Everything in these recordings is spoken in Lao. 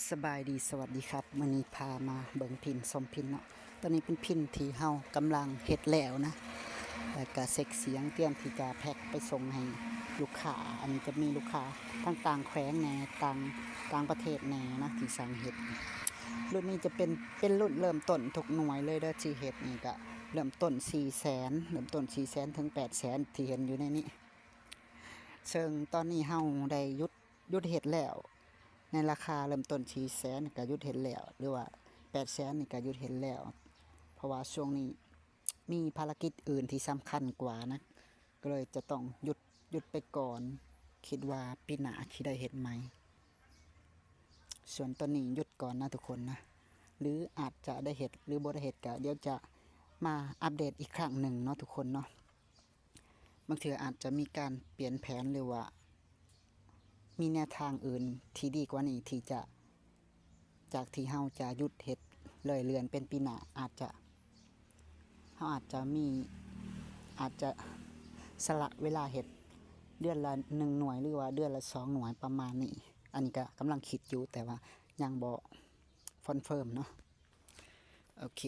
ສະບາຍດີ ສະຫວັດດີຄັບ ມື້ນີ້ພາມາເບິ່ງພິນ ຊົມພິນເນາະ. ຕອນນີ້ເປັນພິນທີ່ເຮົາກຳລັງເຮັດແລ້ວນະ ແລ້ວກະເຊັກສຽງ ຕຽມທີ່ຈະແພັກໄປສົ່ງໃຫ້ລູກຄ້າ. ອັນນີ້ຈະມີລູກຄ້າທັງຕ່າງແຂວງແດ່ ຕ່າງ ຕ່າງປະເທດແດ່ນະ ທີ່ສັ່ງເຮັດ. ລຸ້ນນີ້ຈະເປັນ ເປັນລຸ້ນເລີ່ມຕົ້ນທຸກໜ່ວຍເລີຍເດີ ທີ່ເຮັດນີ້ກະເລີ່ມຕົ້ນສີ່ແສນ ເລີ່ມຕົ້ນສີ່ແສນເຖິງແປດແສນ ທີ່ເຫັນຢູ່ໃນນີ້. ເຊິ່ງຕອນນີ້ເຮົາໄດ້ຢຸດ ຢຸດເຮັດແລ້ວ ໃນລາຄາເລີ່ມຕົ້ນສີ່ແສນກະຢຸດເຮັດແລ້ວ ຫຼືວ່າແປດແສນນີ້ກະຢຸດເຮັດແລ້ວ ເພາະວ່າຊ່ວງນີ້ມີພາລະກິດອື່ນທີ່ສຳຄັນກວ່ານະ ກໍເລີຍຈະຕ້ອງຢຸດ ຢຸດໄປກ່ອນ. ຄິດວ່າປີໜ້າຊິໄດ້ເຮັດໃໝ່. ສ່ວນຕອນນີ້ຢຸດກ່ອນນະທຸກຄົນນະ ຫຼືອາດຈະໄດ້ເຮັດ ຫຼືບໍ່ໄດ້ເຮັດ ກະດຽວຈະມາອັບເດດອີກຄັ້ງໜຶ່ງເນາະທຸກຄົນເນາະ. ບາງເທື່ອອາດຈະມີການປ່ຽນແຜນ ຫຼືວ່າມີແນວທາງອື່ນທີ່ດີກວ່ານີ້ ທີ່ຈະ ຈາກທີ່ເຮົາຈະຢຸດເຮັດເລີຍ ເລື່ອນເປັນປີໜ້າ ອາດຈະ ເຮົາອາດຈະມີ ອາດຈະສະຫຼະເວລາເຮັດເດືອນລະໜຶ່ງໜ່ວຍ ຫຼືວ່າເດືອນລະສອງໜ່ວຍປະມານນີ້. ອັນນີ້ກະກຳລັງຄິດຢູ່ ແຕ່ວ່າຍັງບໍ່ຄອນເຟີມເນາະ. ໂອເຄ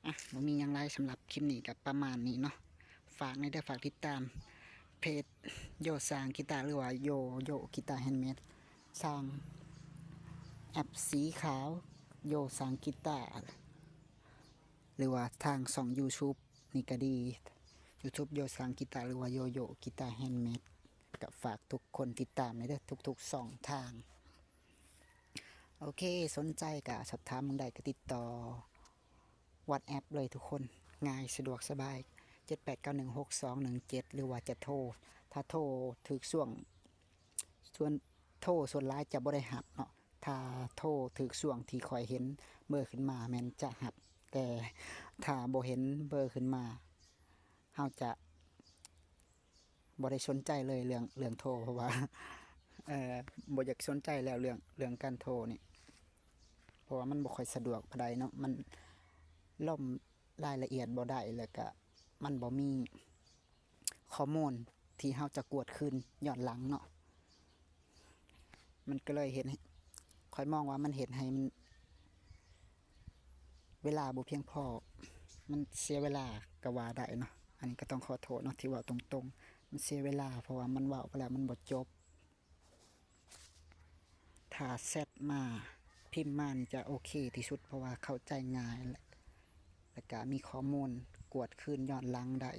ອ່ະ ບໍ່ມີຫຍັງຫຼາຍ ສຳລັບຄລິບນີ້ກະປະມານນີ້ເນາະ. ຝາກແດ່ເດີ ຝາກຕິດຕາມເພຈໂຢຊ່າງກີຕາ ຫຼືວ່າໂຢໂຢກີຕາແຮນເມດ ຊ່າງແອັບສີຂາວ ໂຢຊ່າງກີຕາ ຫຼືວ່າທາງຊ່ອງຢູທູບນີ້ກະດີ ຢູທູບໂຢຊ່າງກີຕາ ຫຼືວ່າໂຢໂຢກີຕາແຮນເມດ. ກະຝາກທຸກຄົນຕິດຕາມແດ່ເດີ ທຸກໆຊ່ອງທາງ. ໂອເຄ ສົນໃຈກະສອບຖາມເບິ່ງໄດ້ ກະຕິດຕໍ່ວັອດແອັບເລີຍທຸກຄົນ ງ່າຍສະດວກສະບາຍ ເຈັດແປດເກົ້າໜຶ່ງຫົກສອງໜຶ່ງເຈັດ ຫຼືວ່າຈະໂທ ຖ້າໂທຖືກຊ່ວງ ສ່ວນໂທສ່ວນຫຼາຍຈະບໍ່ໄດ້ຮັບເນາະ. ຖ້າໂທຖືກຊ່ວງທີ່ຂ້ອຍເຫັນເບີຂຶ້ນມາແມ່ນຈະຮັບ ແຕ່ຖ້າບໍ່ເຫັນເບີຂຶ້ນມາ ເຮົາຈະ ບໍ່ໄດ້ສົນໃຈເລີຍເລື່ອງ ເລື່ອງໂທ ເພາະວ່າ ເອີ ບໍ່ຢາກສົນໃຈແລ້ວເລື່ອງ ເລື່ອງການໂທນີ້ ເພາະວ່າມັນບໍ່ຄ່ອຍສະດວກປານໃດເນາະ ມັນລົມລາຍລະອຽດບໍ່ໄດ້ ແລ້ວກະມັນບໍ່ມີຂໍ້ມູນທີ່ເຮົາຈະກວດຄືນຍ້ອນຫຼັງເນາະ. ມັນກໍເລີຍເຮັດໃຫ້ ຂ້ອຍມອງວ່າມັນເຮັດໃຫ້ມັນ ເວລາບໍ່ພຽງພໍ ມັນເສຍເວລາກໍວ່າໄດ້ເນາະ. ອັນນີ້ກໍຕ້ອງຂໍໂທດເນາະ ທີ່ເວົ້າຕົງໆ ມັນເສຍເວລາ ເພາະວ່າມັນເວົ້າໄປແລ້ວມັນບໍ່ຈົບ. ຖ້າແຊັດມາ ພິມມານີ້ຈະໂອເຄທີ່ສຸດ ເພາະວ່າເຂົ້າໃຈງ່າຍ ແລະ ແລະກະມີຂໍ້ມູນກວດຄືນຍ້ອນຫຼັງໄດ້